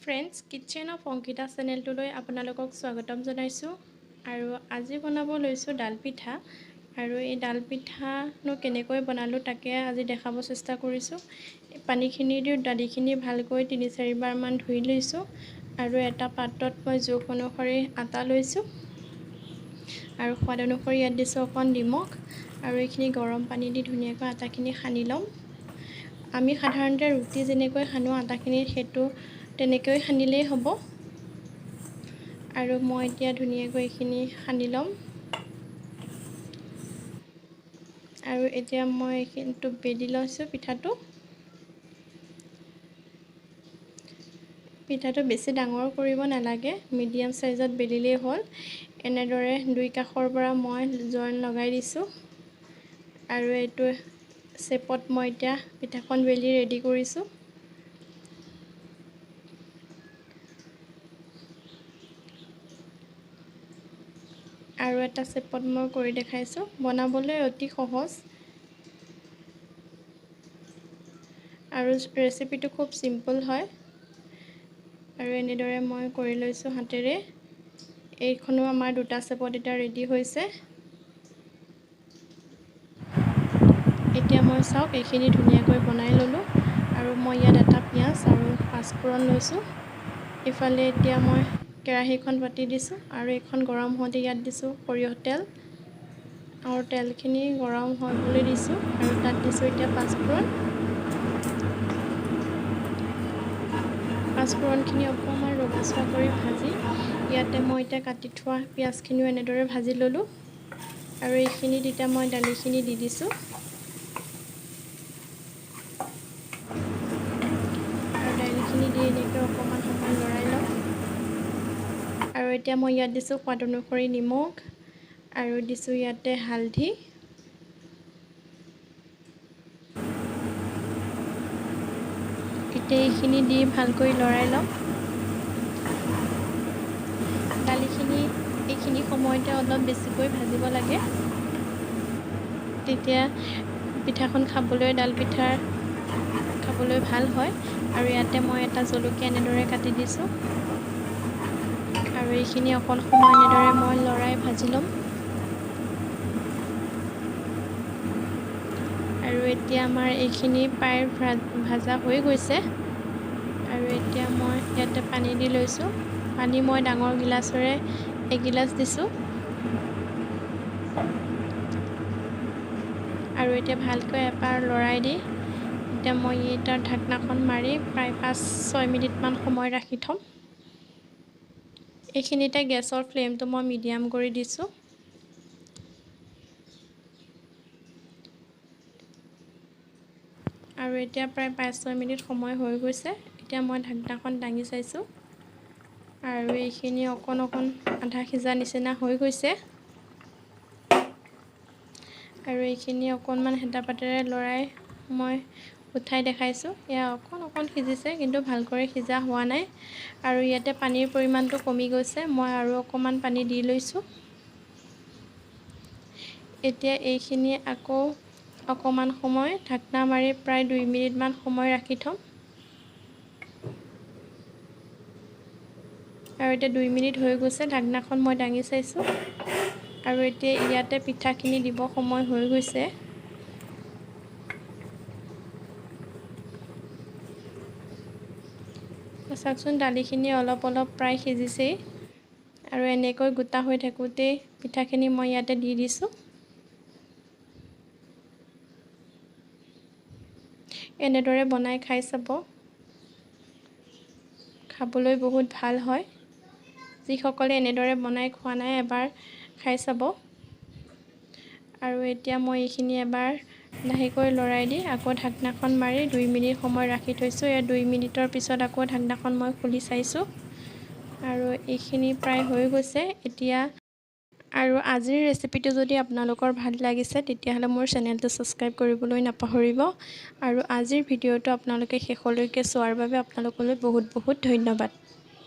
Friends kitchen of Ankita চেনেলটোলৈ আপোনালোকক স্বাগতম জনাইছোঁ। আৰু আজি বনাব লৈছোঁ ডাল পিঠা। আৰু এই ডাল পিঠানো কেনেকৈ বনালোঁ তাকে আজি দেখাব চেষ্টা কৰিছোঁ। পানীখিনি দি দালিখিনি ভালকৈ 3-4বাৰমান ধুই লৈছোঁ। আৰু এটা পাত্ৰত মই জোখ অনুসৰি আটা লৈছোঁ আৰু সোৱাদ অনুসৰি ইয়াত দিছোঁ অকণ নিমখ। আৰু এইখিনি গৰম পানী দি ধুনীয়াকৈ আটাখিনি সানি ল'ম। আমি সাধাৰণতে ৰুটি যেনেকৈ সানো আটাখিনি সেইটো তেনেকৈ সানিলেই হ'ব। আৰু মই এতিয়া ধুনীয়াকৈ এইখিনি সানি ল'ম। আৰু এতিয়া মই এইখিনিটো বেলি লৈছোঁ। পিঠাটো বেছি ডাঙৰ কৰিব নালাগে, মিডিয়াম চাইজত বেলিলেই হ'ল। এনেদৰে দুই কাষৰ পৰা মই জইন লগাই দিছোঁ। আৰু এইটো চেপত মই এতিয়া পিঠাখন বেলি ৰেডি কৰিছোঁ। আৰু এটা চেপত মই কৰি দেখাইছোঁ। বনাবলৈ অতি সহজ আৰু ৰেচিপিটো খুব চিম্পল হয়। আৰু এনেদৰে মই কৰি লৈছোঁ হাতেৰে। এইখনো আমাৰ দুটা চেপত এতিয়া ৰেডি হৈছে। এতিয়া মই চাওক এইখিনি ধুনীয়াকৈ বনাই ল'লোঁ। আৰু মই ইয়াত এটা পিঁয়াজ আৰু পাঁচফোৰণ লৈছোঁ। ইফালে এতিয়া মই কেৰাহীখন পাতি দিছোঁ আৰু এইখন গৰম হওঁতে ইয়াত দিছোঁ সৰিয়হ তেল। আৰু তেলখিনি গৰম হ'বলৈ দিছোঁ আৰু তাত দিছোঁ এতিয়া পাঁচফোৰণ। পাঁচফোৰণখিনি অকণমান ৰঙচুৱা কৰি ভাজি ইয়াতে মই এতিয়া কাটি থোৱা পিঁয়াজখিনিও এনেদৰে ভাজি ল'লোঁ। আৰু এইখিনিত এতিয়া মই দালিখিনি দি দিছোঁ। আৰু দালিখিনি দি এনেকৈ অকণমান সময় লৰাই ল'ম। আৰু এতিয়া মই ইয়াত দিছোঁ সোৱাদ অনুসৰি নিমখ আৰু দিছোঁ ইয়াতে হালধি। এতিয়া এইখিনি দি ভালকৈ লৰাই ল'ম। দালিখিনি এইখিনি সময়তে অলপ বেছিকৈ ভাজিব লাগে, তেতিয়া পিঠাখন খাবলৈ, ডাল পিঠাৰ খাবলৈ ভাল হয়। আৰু ইয়াতে মই এটা জলকীয়া এনেদৰে কাটি দিছোঁ। আৰু এইখিনি অকণ সময় এনেদৰে মই লৰাই ভাজি ল'ম। আৰু এতিয়া আমাৰ এইখিনি প্ৰায় ভাজা হৈ গৈছে। আৰু এতিয়া মই ইয়াতে পানী দি লৈছোঁ। পানী মই ডাঙৰ গিলাচেৰে এগিলাচ দিছোঁ। আৰু এতিয়া ভালকৈ এবাৰ লৰাই দি এতিয়া মই তাৰ ঢাকনাখন মাৰি প্ৰায় 5-6 মিনিটমান সময় ৰাখি থ'ম। এইখিনিতে গেছৰ ফ্লেমটো মই মিডিয়াম কৰি দিছোঁ। আৰু এতিয়া প্ৰায় 5-6 মিনিট সময় হৈ গৈছে। এতিয়া মই ঢাকনাখন দাঙি চাইছোঁ আৰু এইখিনি অকণ অকণ আধা সিজা নিচিনা হৈ গৈছে। আৰু এইখিনি অকণমান হেতাপাতেৰে লৰাই মই উঠাই দেখাইছোঁ। এয়া অকণ অকণ সিজিছে, কিন্তু ভালকৈ সিজা হোৱা নাই। আৰু ইয়াতে পানীৰ পৰিমাণটো কমি গৈছে, মই আৰু অকণমান পানী দি লৈছোঁ। এতিয়া এইখিনি আকৌ অকণমান সময় ঢাকনা মাৰি প্ৰায় 2 মিনিটমান সময় ৰাখি থ'ম। আৰু এতিয়া 2 মিনিট হৈ গৈছে, ঢাকনাখন মই দাঙি চাইছোঁ। আৰু এতিয়া ইয়াতে পিঠাখিনি দিব সময় হৈ গৈছে। চাওকচোন দালিখিনি অলপ অলপ প্ৰায় সিজিছেই। আৰু এনেকৈ গোটা হৈ থাকোঁতেই পিঠাখিনি মই ইয়াতে দি দিছোঁ। এনেদৰে বনাই খাই চাব, খাবলৈ বহুত ভাল হয়। যিসকলে এনেদৰে বনাই খোৱা নাই এবাৰ খাই চাব। আৰু এতিয়া মই এইখিনি এবাৰ লাহেকৈ লৰাই দি আকৌ ঢাকনাখন মাৰি 2 মিনিট সময় ৰাখি থৈছোঁ। ইয়াৰ 2 মিনিটৰ পিছত আকৌ ঢাকনাখন মই খুলি চাইছোঁ। আৰু এইখিনি প্ৰায় হৈ গৈছে এতিয়া। আৰু আজিৰ ৰেচিপিটো যদি আপোনালোকৰ ভাল লাগিছে তেতিয়াহ'লে মোৰ চেনেলটো ছাবস্ক্ৰাইব কৰিবলৈ নাপাহৰিব। আৰু আজিৰ ভিডিঅ'টো আপোনালোকে শেষলৈকে চোৱাৰ বাবে আপোনালোকলৈ বহুত বহুত ধন্যবাদ।